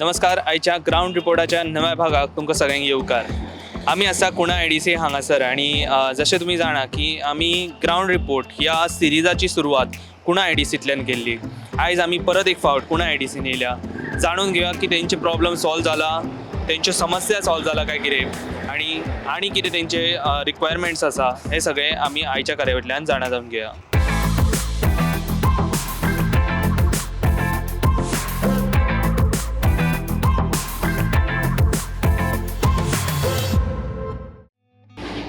नमस्कार. आयच्या ग्रावंड रिपोर्टाच्या नव्या भागाक तुमकां सगळ्यांक येवकार. आमी आसा कुंडय आयडीसी हांगासर आनी जशें तुमी जाणा की आमी ग्रावंड रिपोर्ट ह्या सिरिजाची सुरवात कुंडय आयडीसींतल्यान केल्ली. आयज आमी परत एक फावट कुंडय आयडीसीन येयल्या, जाणून घेवया की तेंचे प्रॉब्लम सॉल्व जाला, तेंच्यो समस्या सॉल्व जाला काय कितें आनी आनी कितें तेंचे रिक्वायरमेंट्स आसा, हे सगळें आमी आयच्या कार्यावळींतल्यान जाणा जावन घेवया.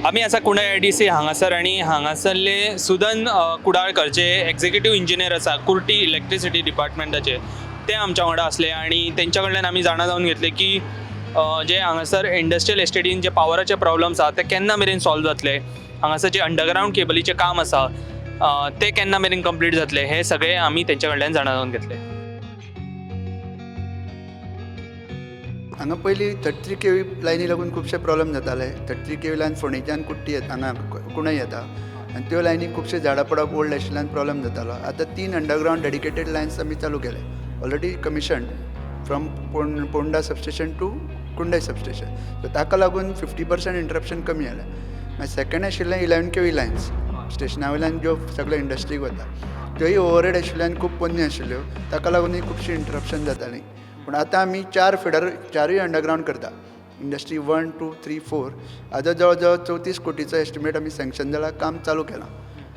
आमी आसा कुंडय आयडीसी हांगासर आनी हांगासरले सुदन कुडाळकर जे एक्झिक्युटीव इंजिनियर आसा कुर्टी इलेक्ट्रिसिटी डिपार्टमेंटाचे, ते आमच्या वांगडा आसले आनी तेंच्या कडल्यान आमी जाणा जावन घेतले की जे हांगासर इंडस्ट्रियल एस्टेटीन जे पावराचे प्रॉब्लम्स आसा ते केन्ना मेरेन सॉल्व जातले, हांगासर जे अंडरग्रावंड केबलीचें काम आसा तें केन्ना मेरेन कंप्लीट जातलें, हें सगळें आमी तेंच्या कडल्यान जाणा जावन घेतलें. हांगा पयलीं 33 केवी लायनी लागून खुबशे प्रॉब्लम जाताले. 33 केवी लायन फोंडेच्यान कुट्टी येता, हांगा कुंडय येता आनी त्यो लायनी खुबशे झाडां पडप ओल्ड आशिल्ल्यान प्रॉब्लम जातालो. आतां 3 अंडरग्रावंड डेडिकेटेड लायन्स आमी चालू केले, already commissioned from Ponda substation to Kundai substation. So ताका लागून 50% इंटरप्शन कमी जालें. मागीर सेकंड आशिल्लें 11 केवी लायन्स स्टेशना वयल्यान ज्यो सगळे इंडस्ट्रीक वता, त्योय ओवरहेड आशिल्ल्यान खूब पोन्न्यो आशिल्ल्यो, ताका लागूनय खुबशीं इंटरप्शन जातालीं. पूण आतां आमी 4 फिडर चारूय अंडरग्रावंड करता, इंडस्ट्री 1 2 3 4. आतां जवळ जवळ 34 कोटीचो एस्टिमेट आमी सँक्शन जाला, काम चालू केलां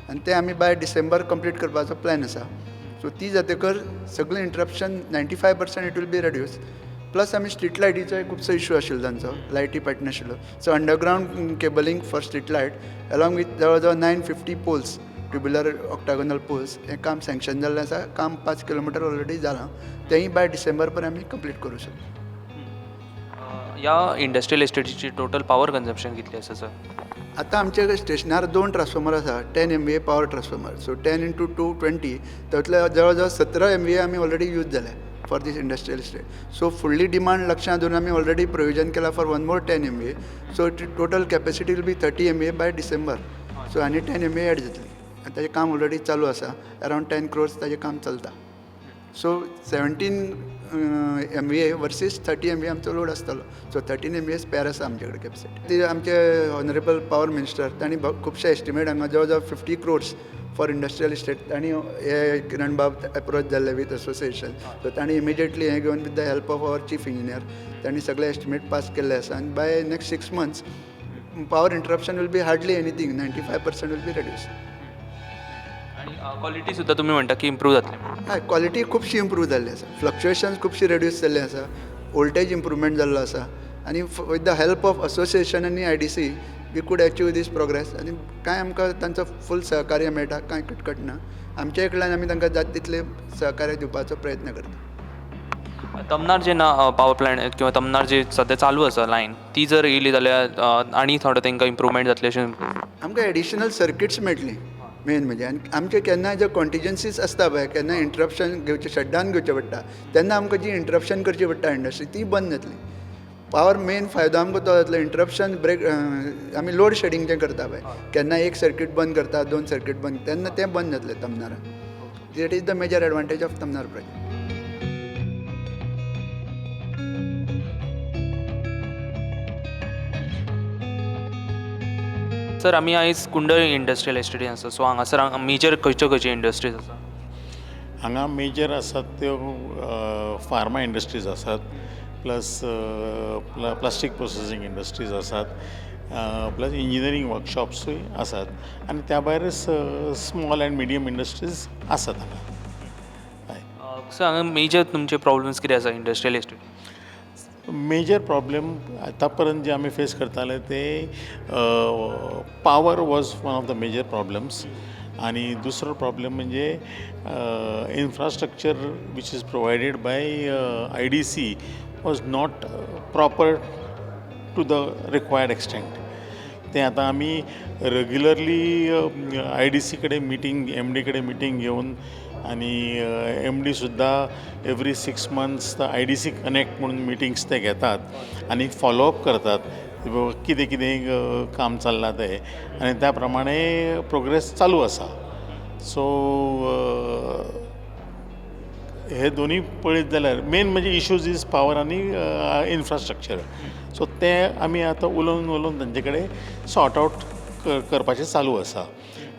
आनी तें आमी बाय डिसेंबर कंप्लीट करपाचो प्लॅन आसा. सो ती जातकर सगळें interruption 95% it will be reduce. Plus आमी स्ट्रीट लायटीचोय खुबसो इशू आशिल्लो, तांचो लायटी पेटनाशिल्ल्यो. So underground cabling for street light along with जवळ जवळ 950 पोल्स, ट्युब्युलर ऑक्टागोनल पोल्स, हें काम सँक्शन जाल्लें आसा. काम 5 किलोमिटर ऑलरेडी जालां, तेंय बाय डिसेंबर पर्यंत आमी कंप्लीट करूं शकता. ह्या इंडस्ट्रियल एस्टेटीची टोटल पावर कन्जम्पशन कितली आसा सर? आतां आमच्या स्टेशनार 2 ट्रान्सफॉर्मर आसा, 10 MVA power transformer. So 10 into 2 20, तातूंतले जवळ जवळ 17 MVA आमी ऑलरेडी यूज जाल्या for this industrial estate. So फुडली डिमांड लक्षांत दवरून आमी ऑलरेडी प्रोविजन केला for one more 10 MVA. So total capacity will be 30 MVA by December. So आनी 10 MVA add जातली आनी ताजें काम ऑलरेडी चालू आसा, अरावंड 10 क्रोर्स ताजें काम चलता. सो 17 MVA versus 30 MVA आमचो लोड आसतलो. सो 13 MVA spare आसा आमचे कडेन कॅपेसिटी. ती आमचे ऑनरेबल पावर मिनिस्टर तांणी खुबशे एस्टिमेट हांगा जवळ जवळ 50 क्रोर्स फॉर इंडस्ट्रियल इस्टेट तांणी हे किरण बाब एप्रोच जाल्ले विथ असोसिएशन. सो तांणी इमिजिएटली हें घेवन with the help of our chief engineer तांणी सगळे एस्टिमेट पास केल्ले आसा आनी by next 6 months power interruption will be hardly anything, 95% will be reduce. आनी क्वॉलिटी सुद्दां तुमी म्हणटा की इम्प्रूव जातली? हय, क्वॉलिटी खुबशी इम्प्रूव जाल्ली आसा, फ्लक्चुएशन्स खुबशी रेड्यूस जाल्ली आसा, वोल्टेज इम्प्रूवमेंट जाल्लो आसा आनी with the help of association आनी IDC we could achieve this progress. आनी कांय आमकां तांचो फूल सहकार्य मेळटा, कांय कटकट ना. आमच्या कडल्यान आमी तांकां जाता तितलें सहकार्य दिवपाचो प्रयत्न करता. तमनार जे ना पावर प्लांट किंवा तमनार जे सद्या चालू आसा लायन, ती जर येयली जाल्यार आनी थोडो तांकां इम्प्रूवमेंट जातलें अशें? आमकां एडिशनल सर्किट्स मेळटली मेन म्हणजे. आनी आमचे केन्नाय जे कॉन्टिजन्सीज आसता पळय, केन्ना इंटरप्शन घेवचें, शटडावन घेवचें पडटा, तेन्ना आमकां जी इंटरप्शन करची पडटा इंडस्ट्री, ती बंद जातली. पावर मेन फायदो आमकां तो जातलो, इंटरप्शन ब्रेक. आमी लोड शेडींग जें करता पळय, केन्ना एक सर्कीट बंद करता, 2 सर्कीट बंद, तेन्ना तें बंद जातलें तमनारान. That is the major advantage of Tamnar project. Sir, आमी आयज कुंडय इंडस्ट्रियल एस्टेटीन आसा. सो हांगासर मेजर खंयच्यो खंयच्यो इंडस्ट्रीज आसा? हांगा मेजर आसात त्यो फार्मा इंडस्ट्रीज आसात, प्लस प्लास्टीक प्रोसेसींग इंडस्ट्रीज आसात, प्लस इंजिनियरींग वर्कशॉप्सूय आसात आनी त्या भायर स्मॉल अँड मिडियम इंडस्ट्रीज आसात हांगा. सर, हांगा मेजर तुमचे प्रॉब्लम्स कितें आसा इंडस्ट्रियल एस्टेटीन? मेजर प्रॉब्लम आतां पर्यंत जे आमी फेस करताले ते power was one of the major problems. आनी दुसरो प्रॉब्लम म्हणजे infrastructure which is provided by IDC was not proper to the required extent. तें आतां आमी रेगुलरली IDC कडेन मिटींग, MD कडेन मिटींग घेवन आनी MD सुद्दां every 6 months IDC connect म्हणून मिटिंग्स ते घेतात आनी फॉलोअप करतात कितें कितें काम चल्लां तें आनी त्या प्रमाणे प्रोग्रेस चालू आसा. सो हे दोनूय पळयत जाल्यार मेन म्हणजे इशूज is power आनी इन्फ्रास्ट्रक्चर. सो ते आमी आतां उलोवन उलोवन तांचे कडेन सॉर्ट आवट करपाचें चालू आसा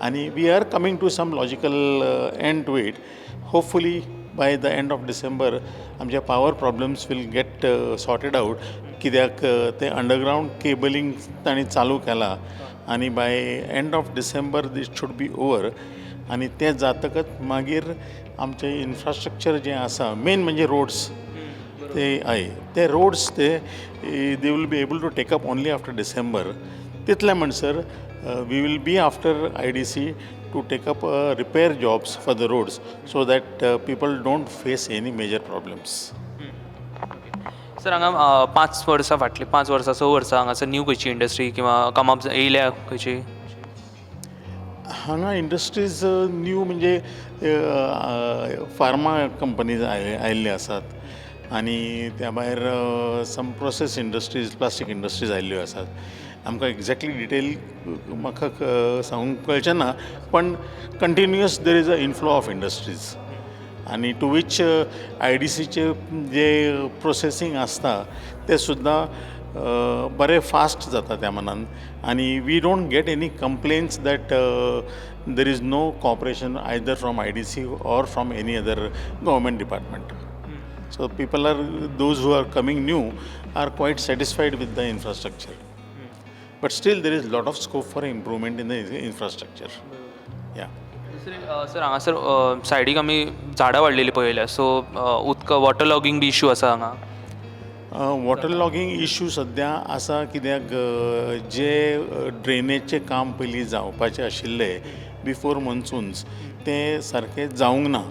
आनी we are coming to some logical end to it. Hopefully by the end of December आमचे power problems will get sorted out, कित्याक तें अंडरग्रावंड केबलिंग तांणी चालू केलां आनी by end of December this should be over. आनी तें जातकच मागीर आमचें इन्फ्रास्ट्रक्चर जें आसा, मेन म्हणजे रोड्स, ते हय, ते रोड्स ते they will be able to take up only after December. तितले म्हणसर we will be after IDC to take up repair jobs for the roads so that people don't face any major problems. Sir, हांगा 5 वर्सां फाटलीं, 5 वर्सां, 6 वर्सां हांगासर new खंयची industry किंवा कमअप येयल्या खंयची? हांगा इंडस्ट्रीज न्यू म्हणजे फार्मा कंपनीज आयिल्ले आसात आनी त्या भायर some process industries, plastic industries आयिल्ल्यो आसात. आमकां एग्जॅक्टली डिटेल म्हाका सांगूंक कळचें ना, पण continuous there is a inflow of industries आनी टू वीच आयडीसीचे जे प्रोसेसींग आसता तें सुद्दां बरें फास्ट जाता त्या मानान आनी we don't get any complaints that there is no cooperation either from IDC or from any other government department. So people are those who are coming new are quite satisfied with the infrastructure. But still there is lot of scope for improvement in the infrastructure. Yeah. दुसरें, sir, हांगासर सायडीक आमी झाडां वाडलेली पळयल्या, so उदक water लॉगींग बी issue आसा हांगा? Water लॉगींग issue सद्या आसा, कित्याक जे ड्रेनेजचें काम पयलीं जावपाचें आशिल्लें बिफोर मॉन्सून्स, तें सारकें जावंक ना.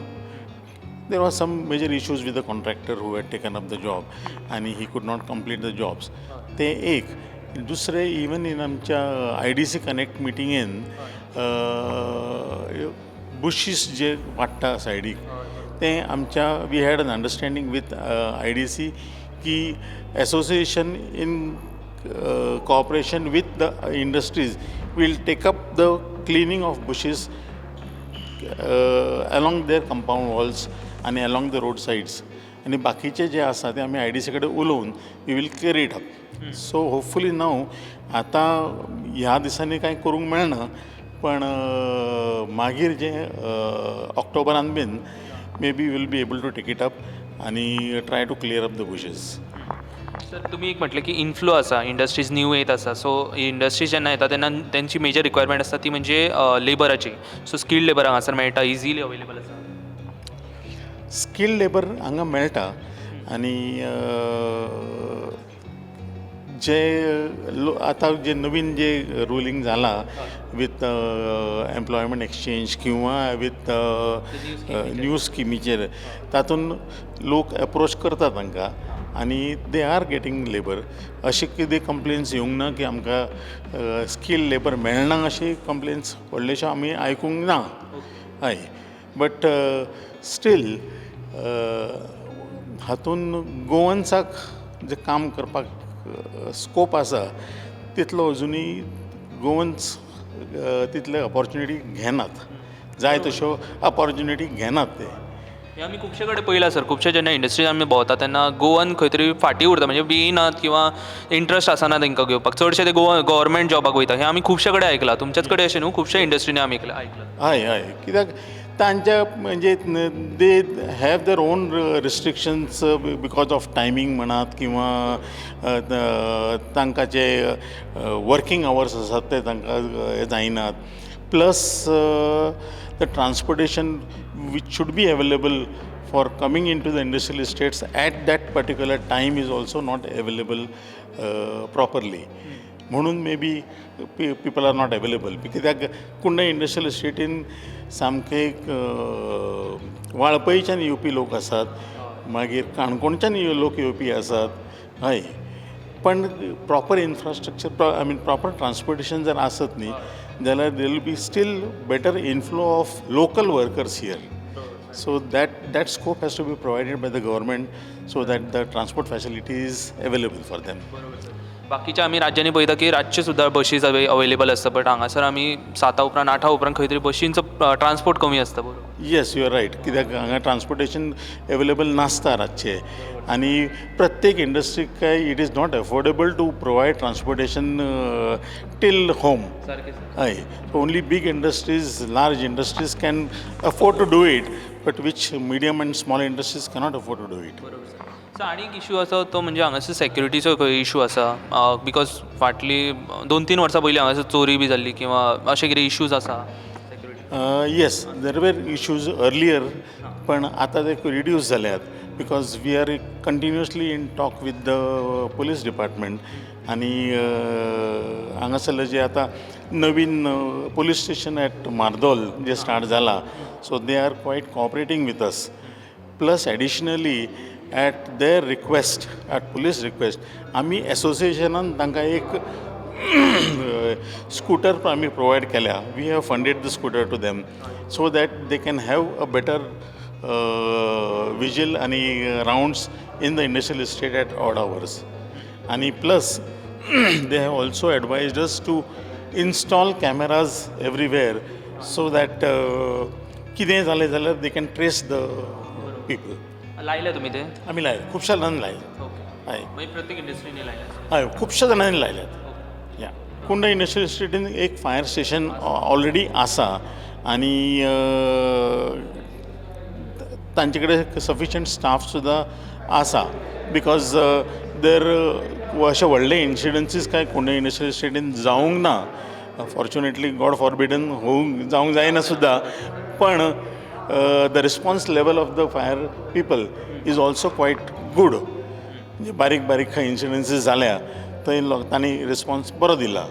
There was some major issues with the contractor who had taken up the job आनी he could not complete the jobs. तें एक. दुसरें, इवन इन आमच्या आयडीसी कनेक्ट मिटिंगेन बुशीस जे वाडटा सायडीक, तें आमच्या we had an understanding with IDC की association in cooperation with the industries will take up the cleaning of bushes along their compound walls आनी along the road sides आनी बाकीचे जे आसा ते आमी आयडीसी कडेन उलोवन we will clear it up. So hopefully now आतां ह्या दिसांनी कांय करूंक मेळना, पण मागीर जे ऑक्टोबरान बीन maybe we'll be able to take it up आनी try to clear up the bushes. Sir, तुमी एक म्हटलें की इनफ्लो आसा, इंडस्ट्रीज न्यू येत आसा. सो इंडस्ट्रीज जेन्ना येता तेन्ना तेंची मेजर रिक्वायरमेंट आसता ती म्हणजे लेबराची. सो स्किल्ड लेबर हांगासर मेळटा, इजिली अवेलेबल आसा? स्किल्ड लेबर हांगा मेळटा आनी जे आतां जे नवीन जे रुलींग जाला विथ एम्प्लॉयमेंट एक्सचेंज किंवा विथ न्यू स्किमीचेर, तातूंत लोक एप्रोच करता तांकां आनी they are getting labour. अशें कितें कंप्लेन्स येवंक ना की आमकां स्किल्ड लेबर मेळना. अशी कंप्लेन्स व्हडलेश्यो आमी आयकूंक ना. हय, बट स्टील हातून गोवन्साक जें काम करपाक स्कोप आसा तितलो अजुनूय गोवन्स तितले ऑपॉर्च्युनिटी घेनात, जाय तश्यो ऑपॉर्च्युनिटी घेनात ते. हें आमी खुबशे कडेन पळयलां सर. खुबशे जेन्ना इंडस्ट्रीज आमी भोंवता तेन्ना गोवन खंय तरी फाटीं उरता, म्हणजे बी येयनात किंवा इंट्रस्ट आसना तांकां घेवपाक. चडशे ते गोवा गव्हर्मेंट जॉबाक वयता, हें आमी खुबशे कडेन आयकलां. तुमच्याच कडेन अशें न्हू, खुबशे इंडस्ट्रीनी आमी आयकलां. हय हय, कित्याक तांच्या म्हणजे they have their own restrictions because of timing म्हणात किंवा तांकां जे वर्कींग आवर्स आसात ते तांकां हें जायनात, plus the transportation which should be available for coming into the industrial estates at that particular time is also not available properly. म्हणून maybe people are not available. कित्याक कुंडय इंडस्ट्रियल इस्टेटीन सामके वाळपयच्यान येवपी लोक आसात, मागीर काणकोणच्यान लोक येवपी आसात. हय, पण proper infrastructure, I mean proper transportation जर आसत न्ही जाल्यार there will be still better inflow of local workers here. So that scope has to be provided by the government so that the transport facility is available for them. बरोबर. बाकीच्या आमी राज्यांनी पळयता की रातचे सुद्दां बशीस अवेलेबल आसता, बट हांगासर आमी साता उपरांत, आठा उपरांत खंय तरी बशींचो ट्रान्सपोर्ट कमी आसता, बरोबर? Yes, you are right, कित्याक हांगा ट्रान्सपोर्टेशन एवेलेबल नासता रातचें आनी प्रत्येक इंडस्ट्रीक काय it is not affordable to provide transportation till home. सारकें सर. हय, only big industries, large industries can afford to do it, but which medium and small industries cannot afford to do it. बरोबर sir. So आनी एक issue आसा, तो म्हणजे हांगासर सेक्युरिटीचो खंय इशू आसा, because फाटली 2-3 वर्सां पयलीं हांगासर चोरी बी जाल्ली किंवा अशें कितें इशूज आसा security? Yes, there were issues earlier, पण आतां ते रिड्यूस जाल्यात because we are continuously in talk with the police department. आनी हांगासरलें जें आतां नवीन पुलीस स्टेशन एट मार्दोल जें स्टार्ट जाला, so they are quite cooperating with us. Plus additionally, at their request, at police request, आमी एसोसिएशनान तांकां एक स्कूटर आमी प्रोवायड केल्या. We have funded the scooter to them so that they can have a better vigil आनी rounds in the industrial estate at odd hours. आनी plus they have also advised us to install cameras everywhere so that कितेंय जालें जाल्यार they can trace the people. लायले तुमी ते? आमी लायले, खुबश्या जाणांनी लायले. ओके. हय. मागीर प्रत्येक इंडस्ट्रीनी लायले? हय, खुबश्या जाणांनी लायल्यात. या, कुंडय इंडस्ट्रियल इस्टेटीन एक फायर स्टेशन ऑलरेडी आसा आनी तांचे कडेन सफिशंट स्टाफ सुद्दां आसा, because देर अशे व्हडले इन्सिडन्सीस कांय कुंडय इंडस्ट्रियल इस्टेटीन जावंक ना. फॉर्च्युनेटली, गॉड फॉरबिडन, होवंक जावंक जायना सुद्दां, पण the response level of the fire people is also quite good. म्हणजे बारीक बारीक खंय इन्सिडन्सीस जाल्या थंय लोक तांणी रिस्पॉन्स बरो दिला.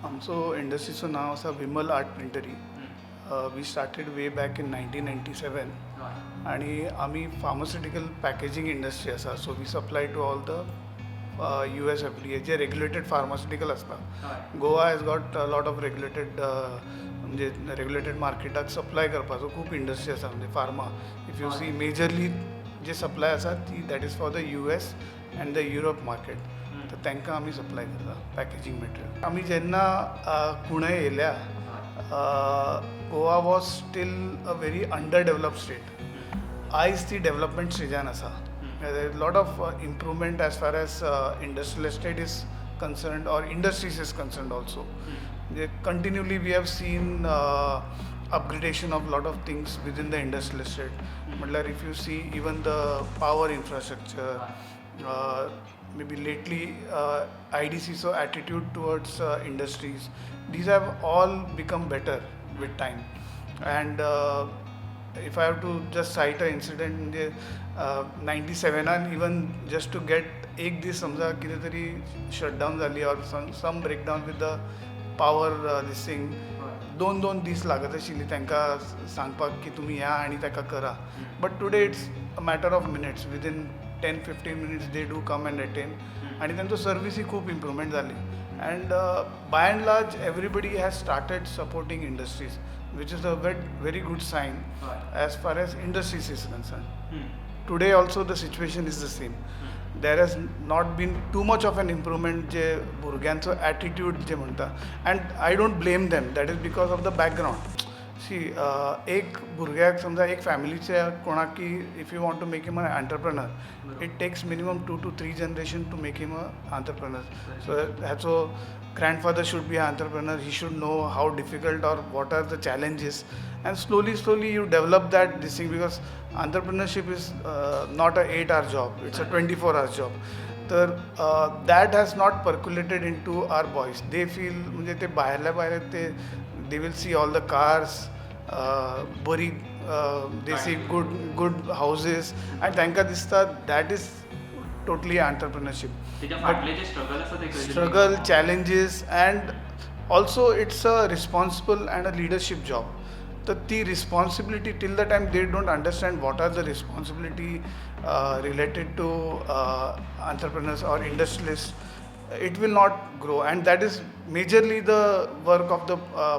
आमचो इंडस्ट्रीचो नांव आसा Vimal art printery. We started way back in 1997 आनी आमी फार्मास्युटिकल पॅकेजींग इंडस्ट्री आसा, so we supply to all the US FDA J regulated pharmaceutical आसता. Goa has got lot of regulated, म्हणजे रेग्युलेटेड मार्केटाक सप्लाय करपाचो खूब इंडस्ट्री आसा. म्हणजे pharma, if you see, majorly J supply आसा ती that is for the US and the Europe market. तर तांकां आमी सप्लाय करता पॅकेजींग मटेरियल. आमी जेन्ना कुंडय येयल्या, Goa was still a very under developed state. आयज ती डेवलपमेंट स्टेजान आसा. Lot of improvement as far as industrial estate is concerned or industries is concerned also. म्हणजे continually we have seen upgradation of lot of things within the industrial estate. म्हटल्यार if you see, even the power infrastructure, maybe lately IDC's attitude towards industries, these have all become better with time. And if I have to just cite an incident, म्हणजे 97आन even just to get एक दीस समजा कितें तरी shutdown जाली or some breakdown with the power, this thing, दोन दोन दीस लागत आशिल्ली तांकां सांगपाक की तुमी या आनी ताका करा. But today it's a matter of minutes. Within 10-15 minutes they do come and attend आनी तांचो सर्विसूय खूब इम्प्रुवमेंट जाली. And by and large everybody has started supporting industries, which is a very good sign as far as industries is concerned. Today also the situation is the same. There has not been too much of an improvement जे भुरग्यांचो attitude जे म्हणटा, and I don't blame them, that is because of the background. See, एक भुरग्याक समजा एक फॅमिलीच्या कोणाक की if you want to make him an entrepreneur, it takes minimum two to three generation to make him a entrepreneur. So ह्याचो grandfather should be an entrepreneur, he should know how difficult or what are the challenges, and slowly slowly you develop that this thing, because entrepreneurship is not a 8 hour job, it's a 24 hour job. तर that has not percolated into our boys. They feel, म्हणजे ते भायल्या भायर ते they will see all the cars, Bari they see good good houses आनी तांकां दिसता that is totally entrepreneurship. तेच्या फाटले जे स्ट्रगल आसा ते कळटले. Struggle, challenges, and also it's a responsible and a leadership job. तर ती responsibility, till the time they don't understand what are the responsibility related to entrepreneurs or industrialist, it will not grow. And that is majorly the work of the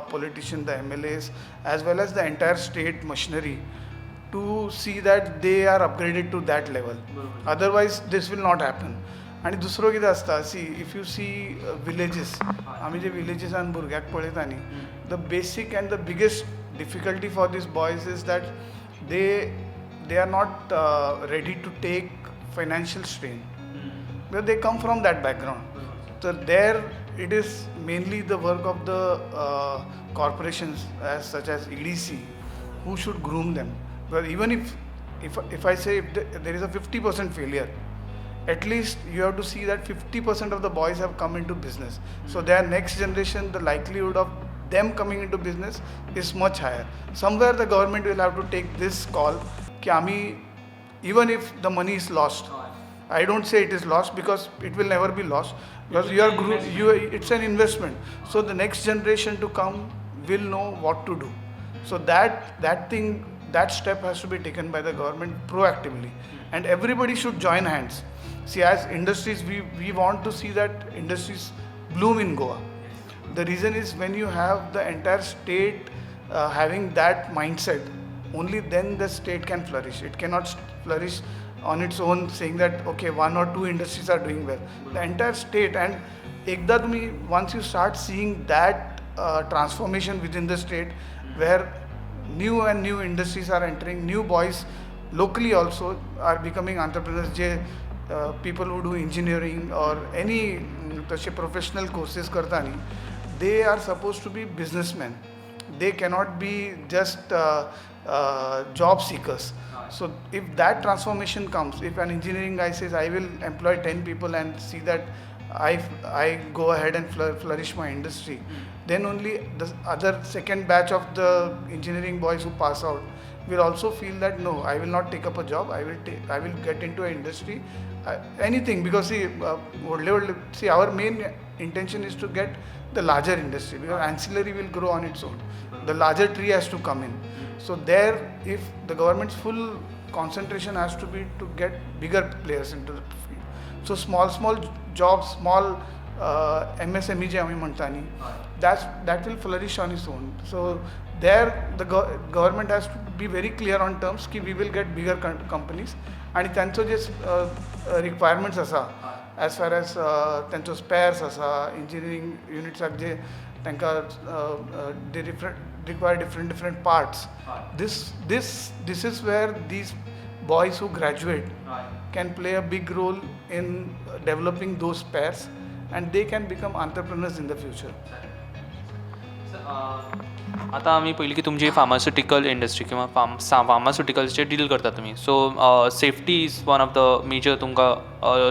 politician, the MLAs, as well as the entire state machinery, to see that they are upgraded to that level. Otherwise this will not happen. आनी दुसरो कितें आसता, see, if you see villages, आमी जे विलेजीसान भुरग्याक पळयता न्ही, the basic and the biggest difficulty for these boys is that they are not ready to take financial strain because they come from that background. So there it is mainly the work of the corporations as such as EDC who should groom them. Well, even if I say if there is a 50% failure, at least you have to see that 50% of the boys have come into business. So their next generation, the likelihood of them coming into business is much higher. Somewhere the government will have to take this call की आमी, even if the money is lost, I don't say it is lost because it will never be lost, because you are you it's an investment. So the next generation to come will know what to do. So that thing, that step has to be taken by the government proactively, and everybody should join hands. See, as industries, we want to see that industries bloom in Goa. The reason is, when you have the entire state having that mindset, only then the state can flourish. It cannot flourish on its own, saying that okay, one or two industries are doing well. The entire state, and एकदा तुम्ही, once you start seeing that transformation within the state, where new and new industries are entering, new boys locally also are becoming entrepreneurs, J people who do engineering or any तशे professional courses करता न्ही, they are supposed to be businessmen. They cannot be just job seekers. So if that transformation comes, if an engineering guy says, "I will employ 10 people and see that I go ahead and flourish my industry," then only the other second batch of the engineering boys who pass out will also feel that no, I will not take up a job, I will get into an industry, anything. Because see, व्हडले व्हडले, see, our main intention is to get the larger industry, because ancillary will grow on its own. The larger tree has to come in. So there, if the government's full concentration has to be to get bigger players into the field. So small small jobs, small MSME जे आमी म्हणटा न्ही, that will flourish on its own. So there the government has to be very clear on terms की we will get bigger companies आणि त्यांचो जे requirements आसा, as far as तेंचो spares आसा, engineering युनिट्साक जे तांकां different require different different parts, this is where these boys who graduate can play a big role in developing those spares, and they can become entrepreneurs in the future. आतां आमी पयलीं की तुमची pharmaceutical industry किंवा फार्मास्युटिकल्सचेर deal करता तुमी, so safety is one of the major तुमकां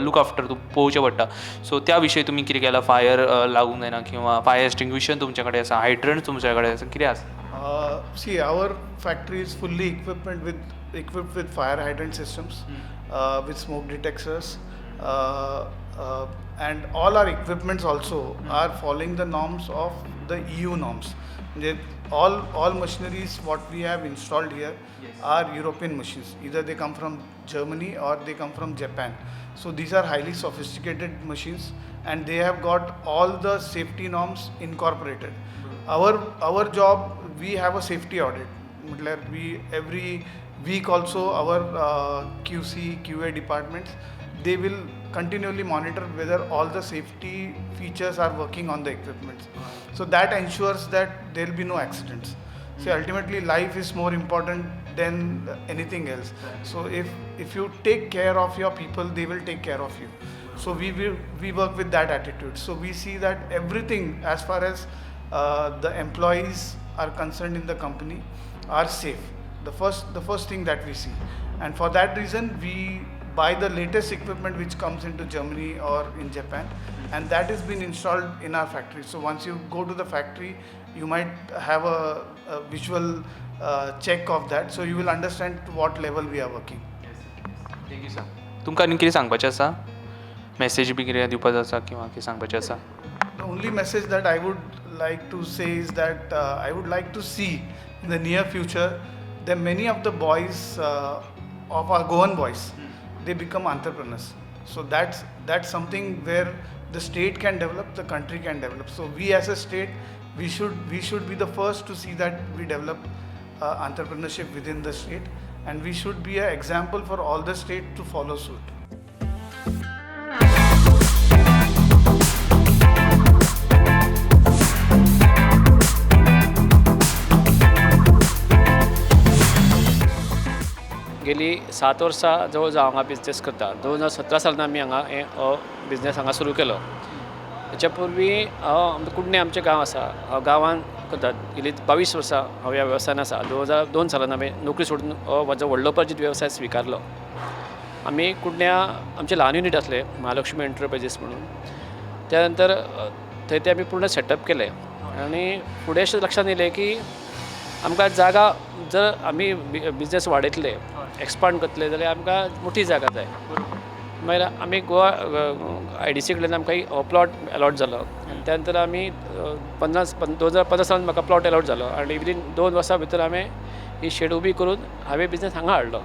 look after पळोवचें पडटा. सो त्या विशयी तुमी कितें केलां? फायर लागूंक जायना किंवा फायर एक्सटिंग्विशन तुमचे कडेन आसा, हायड्रंट तुमचे कडेन आसा, कितें आसा? See, our factory is fully equipped with fire hydrant systems, with smoke detectors, and all our equipments also are following the norms of the EU norms. All machineries what we have installed here are European machines. Either they come from Germany or they come from Japan. So these are highly sophisticated machines, and they have got all the safety norms incorporated. Our job, we have a safety audit. म्हटल्यार we every week also, our QC QA departments, they will continually monitor whether all the safety features are working on the equipments. So that ensures that there will be no accidents. So ultimately life is more important than anything else. So if you take care of your people, they will take care of you. So we work with that attitude. So we see that everything as far as the employees are concerned in the company are safe. The first thing that we see, and for that reason we buy the latest equipment which comes into Germany or in Japan, and that has been installed in our factory. So once you go to the factory, you might have a visual check of that, so you will understand to what level we are working. Thank you sir. तुमकां आनी कितें सांगपाचें आसा? Message बी कितें दिवपाचो आसा किंवा कितें सांगपाचें आसा? The only message that I would like to say is that I would like to see in the near future that many of the boys of our Goan boys, they become entrepreneurs. So that's something where the state can develop, the country can develop. So we as a state, we should be the first to see that we develop entrepreneurship within the state, and we should be an example for all the state to follow suit. गेली 7 वर्सां जवळ जवळ हांगा business करता. 2017 सालान आमी हांगा हे हो बिजनेस हांगा सुरू केलो. हेच्या पुर्वी हांव आमच्या कुडणें आमचें गांव आसा, हांव गांवांत करतात. गेली 22 वर्सां हांव ह्या वेवसायान आसा. 2002 सालान हांवें नोकरी सोडून हो म्हजो व्हडलो उपार्जीत वेवसाय स्विकारलो. आमी कुडण्या आमचें ल्हान युनीट आसलें, महालक्ष्मी एंटरप्रायजीस म्हणून. त्या नंतर थंय ते आमी पूर्ण सेटअप केलें आनी फुडें अशें लक्षांत येयलें की आमकां जागा, जर आमी बिजनेस वाडयतले, एक्सपांड करतले जाल्यार आमकां मोठी जागा जाय. मागीर आमी गोवा आयडीसी कडल्यान आमकां हो प्लॉट अलॉट जालो आनी त्या नंतर आमी पन्नास 2015 सालान म्हाका प्लॉट अलॉट जालो आनी विदीन 2 वर्सां भितर हांवें ही शेड उबी करून हांवें बिजनेस हांगा हाडलो.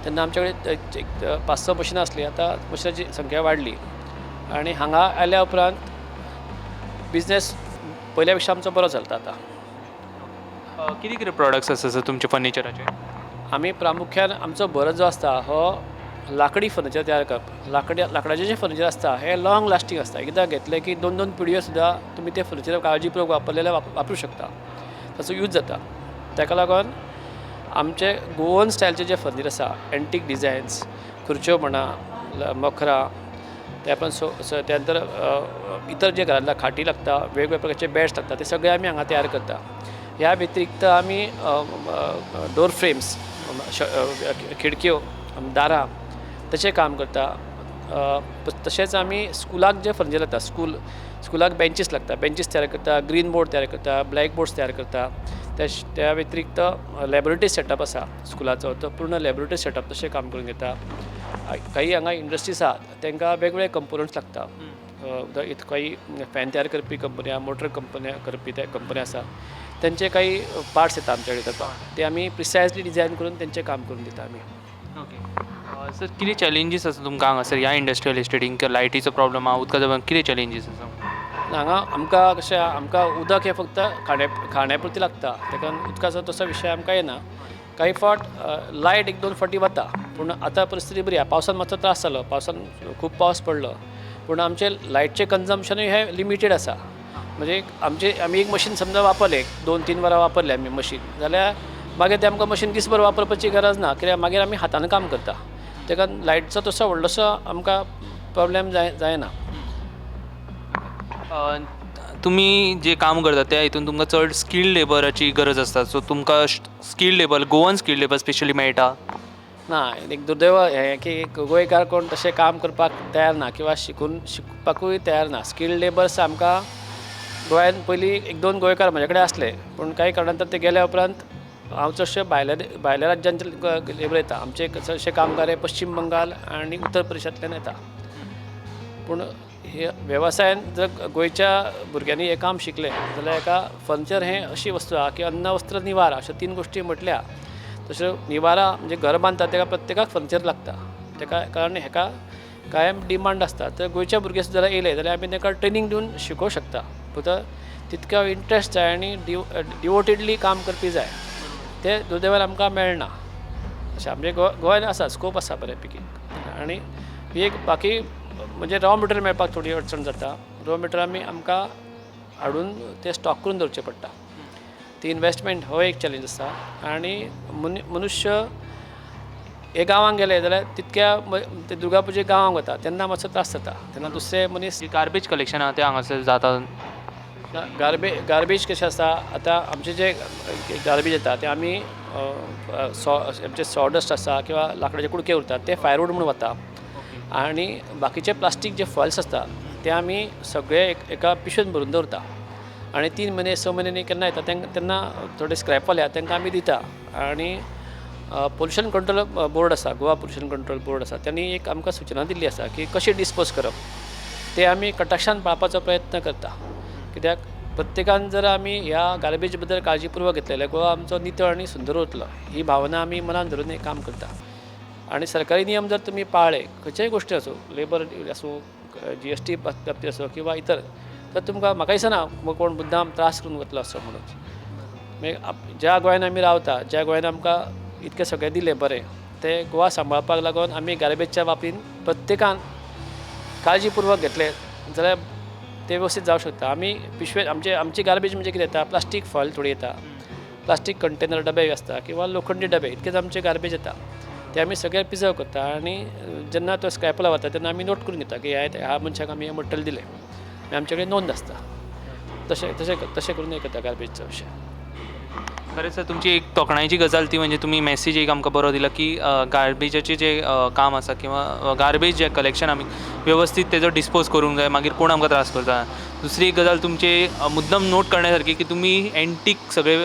तेन्ना आमचे कडेन एक पांच स मशिनां आसलीं. आतां मशिनाची संख्या वाडली आनी हांगा आयल्या उपरांत बिजनेस पयल्या पेक्षा आमचो बरो चलता आतां. कितें कितें प्रोडक्ट्स आसा सर तुमचे फर्निचराचे? आमी प्रामुख्यान आमचो भर जो आसता हो लाकडी फर्निचर तयार करप. लाकडी, लाकडाचें जें फर्निचर आसता हें लाँग लास्टींग आसता. एकदां घेतलें की दोन दोन पिळयो सुद्दां तुमी तें फर्निचर काळजी पुर्वक वापरलें जाल्यार वापरूं शकता, ताचो यूज जाता. ताका लागून आमचे गोवन स्टायलचें जें फर्निचर आसा, एन्टीक डिजायन्स, खुर्च्यो म्हणा, मखरां, त्या उपरांत सो त्या नंतर इतर जे घरांतल्या खाटी लागता, वेगवेगळे प्रकारचे बेड्स लागता, ते सगळे आमी हांगा तयार करता. ह्या व्यतिरिक्त आमी डोर फ्रेम्स, खिडक्यो, दारां तशें काम करता. तशेंच आमी स्कुलाक जें फर्निचर लागता, स्कुलाक बेंचीस लागता, बेंचीस तयार करता, ग्रीन बोर्ड तयार करता, ब्लॅक बोर्ड्स तयार करता. त्या व्यतिरिक्त लॅबोरेटरी सेटअप आसा स्कुलाचो, तो पूर्ण लॅबोरेटरी सेटअप तशें काम करून घेता. काही हांगा इंडस्ट्रीज आसात, तांकां वेगवेगळे कंपोनंट्स लागता. काही फॅन तयार करपी कंपनी आहा, मोटर कंपनी करपी ते कंपनी आसा, तेंचे काही पार्ट्स येता आमचे कडेन करपाक, ते आमी प्रिसायजली डिजायन करून तेंचें काम करून दिता आमी. ओके सर, कितें चॅलेंजीस आसा तुमकां हांगासर ह्या इंडस्ट्रियल इस्टेटीन? लायटीचो प्रॉब्लम आहा, उदकाचो प्रॉब्लम, कितें चॅलेंजीस आसा? हांगा आमकां कशें आहा, आमकां उदक हें फक्त खाण्या पुरतें लागता. ताका उदकाचो तसो विशय आमकां येना. काही फावट लायट एक दोन फावटी वता, पूण आतां परिस्थिती बरी आहा. पावसान मातसो त्रास जालो, पावसान खूब पावस पडलो, पूण आमचें लायटचें कन्जम्पशनूय हें लिमिटेड आसा. म्हणजे आमचें आमी एक मशीन समजा वापरलें, 2-3 वरां वापरलें आमी मशीन जाल्यार मागीर तें आमकां मशीन दीसभर वापरपाची गरज ना, कित्याक मागीर आमी हातान काम करता. ताका लायटीचो तसो व्हडलोसो आमकां प्रॉब्लेम जायना. तुमी जे काम करता त्या हितून तुमकां चड स्किल्ड लेबराची गरज आसता, सो तुमकां skilled labour, Goan skilled labour specially मेळटा? ना, एक दुर्दैव हें की गोंयकार कोण तशें काम करपाक तयार ना किंवा शिकपाकूय तयार ना. स्किल्ड लेबर्स आमकां गोंयांत पयलीं एक दोन गोंयकार म्हजे कडेन आसले, पूण कांय कारणान ते गेल्या उपरांत हांव चडशे भायल्या भायल्या राज्यांचे लेबर येता. आमचे चडशे कामगार हे पश्चीम बंगाल आनी उत्तर प्रदेशांतल्यान येता. पूण हे वेवसायान जर गोंयच्या भुरग्यांनी हें काम शिकलें जाल्यार हेका फर्निचर हें अशी वस्तू आहा की अन्न, वस्त्र, निवारा अश्यो तीन गोश्टी म्हटल्या, तश्यो निवारा म्हणजे घर बांदता तेका प्रत्येकाक फर्निचर लागता. तेका कारण हेका कायम डिमांड आसता. तर गोंयचे भुरगे सुद्दां येयले जाल्यार आमी तांकां ट्रेनींग दिवन शिकोवंक शकता. फक्त तितको इंट्रस्ट जाय आनी डिवोटेडली काम करपी जाय. ते दुर्दैवान आमकां मेळना. अशें आमचे गोंयान आसा, स्कोप आसा बऱ्या पैकी. आनी एक बाकी म्हणजे रॉ मटेरियल मेळपाक थोडी अडचण जाता. रॉ मटेरियल आमी आमकां हाडून ते स्टॉक करून दवरचें पडटा. ती इनवेस्टमेंट हो एक चॅलेंज आसा. आनी मनुष्य हे गांवांत गेले जाल्यार तितक्या ते दुर्गा पुजेक गांवांत वता तेन्ना मातसो त्रास जाता. तेन्ना दुसरे मनीस गार्बेज कलेक्शन आहा तें हांगासर जाता? गार्बेज कशें आसता, आतां आमचे जे गार्बेज येता ते आमी आमचे सॉडस्ट आसा किंवा लांकडाचे कुडके उरतात, ते फायरवूड म्हूण वता आनी बाकीचे प्लास्टीक जे फॉयल्स आसता ते आमी सगळे एका पिशवेन भरून दवरता आनी 3 म्हयने 6 म्हयन्यांनी केन्ना येता तेन्ना थोडे स्क्रॅपवाले आहा तांकां आमी दिता आनी पोल्युशन कंट्रोल बोर्ड आसा, गोवा पोल्युशन कंट्रोल बोर्ड आसा, त्यांनी एक आमकां सुचना दिल्ली आसा की कशें डिस्पोज करप ते आमी कटाक्षान पाळपाचो प्रयत्न करता. कित्याक प्रत्येकान जर आमी ह्या गार्बेज बद्दल काळजीपूर्वक घेतलें जाल्यार गोवा आमचो नितळ आनी सुंदर उरतलो ही भावना आमी मनान धरून हें काम करता. आनी सरकारी नियम जर तुमी पाळ्ळे, खंयच्याय गोश्टी आसूं, लेबर आसूं, जीएसटी बाबतींत आसूं किंवा इतर, तर तुमकां म्हाका दिसना कोण मुद्दाम त्रास करून वतलो असो म्हणून. मागीर ज्या गोंयान आमी रावता, ज्या गोंयान आमकां इतकें सगळें दिलें बरें, तें गोवा सांबाळपाक लागून आमी गार्बेजच्या बाबतींत प्रत्येकान काळजीपूर्वक घेतलें जाल्यार तें वेवस्थीत जावंक शकता. आमी पिशवे आमचे आमची गार्बेज म्हणजे कितें येता, प्लास्टीक फॉयल थोडी येता, प्लास्टीक कंटेनर डबे आसता किंवा लोखंडी डबे, इतकेच आमचे गार्बेज येता. ते आमी सगळे प्रिजर्व करता आनी जेन्ना तो स्क्रॅपला वता तेन्ना आमी नोट करून घेता की ह्या मनशाक आमी हें मटेरियल दिलें, आमचे कडेन नोंद आसता. तशें तशें तशें करून हें करता गार्बेजचो विशय. खरेंच सर, तुमची एक तोखणायेची गजाल ती म्हणजे तुमी मॅसेज एक आमकां बरो दिला की गार्बेजाचें जें काम आसा किंवा गार्बेज जें कलेक्शन आमी वेवस्थीत तेजो डिस्पोज करूंक जाय, मागीर कोण आमकां त्रास करता. दुसरी एक गजाल तुमची मुद्दम नोट करण्या सारकी की तुमी एन्टीक सगळे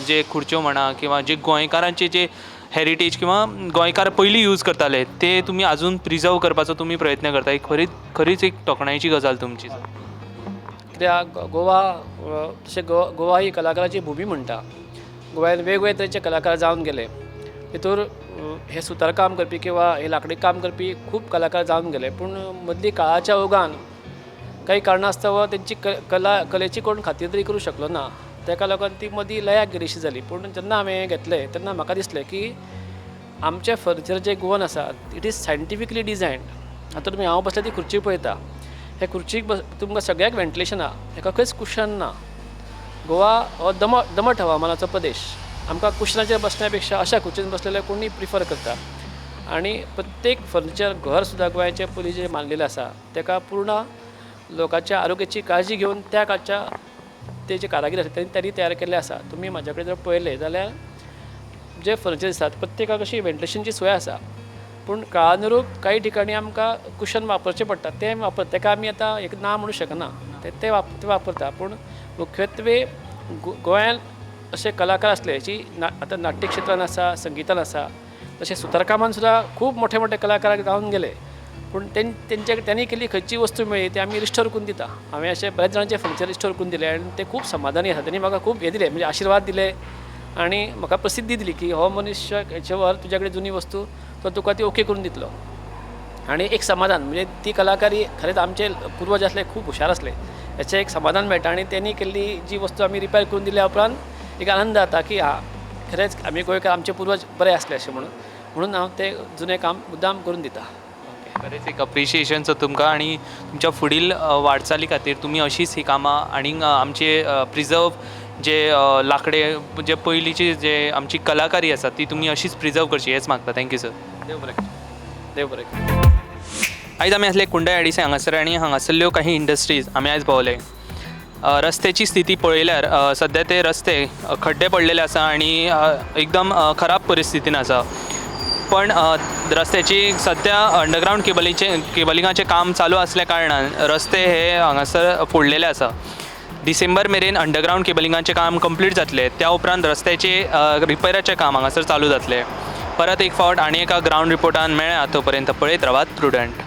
जे खुर्च्यो म्हणा किंवा जे गोंयकारांचे जे हेरिटेज किंवा गोंयकार पयलीं यूज करताले ते तुमी आजून प्रिजर्व करपाचो तुमी प्रयत्न करता. एक खरीच खरीच एक तोखणायेची गजाल तुमची. कित्याक गोवा तशें गोवा ही कलाकाराची भुमी म्हणटा. गोव्यान वेगवेगळे तरेचे कलाकार जावन गेले, तितूर हे सुतार काम करपी किंवा हे लाकडी काम करपी खूब कलाकार जावन गेले, पूण मदली काळाच्या ओघान काही कारणास्तव तेंची कला कलेची कोण खातीर करूं शकलो ना, ताका लागून ती मदीं लयाक गेलीशी जाली. पूण जेन्ना हांवें हें घेतलें तेन्ना म्हाका दिसलें की आमचें फर्निचर जें गोवन आसा it is scientifically designed. आतां तुमी हांव बसल्या ती खुर्ची पळयता, हे खुर्चीक बस तुमकां सगळ्याक वेंटिलेशन आहा, हेका खंयच कुशन ना. गोवा हो दमट हवामानाचो प्रदेश, आमकां कुशनाचेर बसण्या पेक्षा अशा खुर्चेर बसलेले कोणूय प्रिफर करता. आनी प्रत्येक फर्निचर घर सुद्दां गोंयाचें पयलीं जें मानलेलें आसा ताका पूर्ण लोकांच्या आरोग्याची काळजी घेवन त्या काळच्या ते जे कारागीर आसा तांणी तयार केल्लें आसा. तुमी म्हाज्या कडेन जर पळयलें जाल्यार जे फर्निचर दिसतात प्रत्येकाक अशी वेंटिलेशनची सोय आसा, पूण काळानुरूप काही ठिकाणी आमकां कुशन वापरचें पडटा, तें वापर ताका आमी आतां एक ना म्हणूं शकना, ते वापरता. पूण मुख्यत्वे गोंयांत अशे कलाकार आसले जी आतां नाट्य क्षेत्रान आसा, संगितान आसा, तशें सुतारकामान सुद्दां खूब मोठे मोठे कलाकार जावन गेले, पूण तेंच्या त्यांनी केल्ली खंयची वस्तू मेळ्ळी ती आमी रिस्टोर करून दिता. हांवें अशें बऱ्याच जाणांचें फर्निचर रिस्टोर करून दिलें आनी ते खूब समाधानी आसा. तेणी म्हाका खूब हें दिलें, म्हणजे आशिर्वाद दिले आनी म्हाका प्रसिद्धी दिली की हो मनीस हेचे व्हर तुज्या कडेन जुनी वस्तू, तो तुका ती ओके करून दितलो. आनी एक समाधान म्हणजे ती कलाकारी खरेंच आमचे पुर्वज आसले खूब हुशार आसले हेचें एक समाधान मेळटा. आनी तेणी केल्ली जी वस्तू आमी रिपेर करून दिल्या उपरांत एक आनंद जाता की हा खरेंच आमी गोंयकार, आमचे पुर्वज बरे आसले अशें म्हणून, म्हणून हांव तें जुनें काम मुद्दाम करून दिता. खरेंच एक अप्रिशिएशनचो तुमकां आनी तुमच्या फुडील वाटचाली खातीर तुमी अशीच ही कामां आनी आमचे प्रिजर्व जे लाकडे जे पयलींची जे आमची कलाकारी आसा ती तुमी अशीच प्रिजर्व करची हेच मागता. Thank you sir. देव बरें करूं, देव बरें करूं. आयज आमी आसले कुंडय आयडीसी हांगासर आनी हांगासरल्यो काही इंडस्ट्रीज आमी आयज भोंवले. रस्त्याची स्थिती पळयल्यार सद्या ते रस्ते खड्डे पडलेले आसा आनी एकदम खराब परिस्थितीन आसा. पण रस्त्याची सद्या अंडरग्रावंड केबलिंगाचें काम चालू आसल्या कारणान रस्ते हे हांगासर फोडलेले आसा. डिसेंबर मेरेन अंडरग्रावंड केबलिंगाचें काम कंप्लीट जातलें, त्या उपरांत रस्त्याचे रिपेराचें काम हांगासर चालू जातलें. परत एक फावट आनी एका ग्रावंड रिपोर्टान मेळ्ळा, तो पर्यंत पळयत रावात प्रुडंट.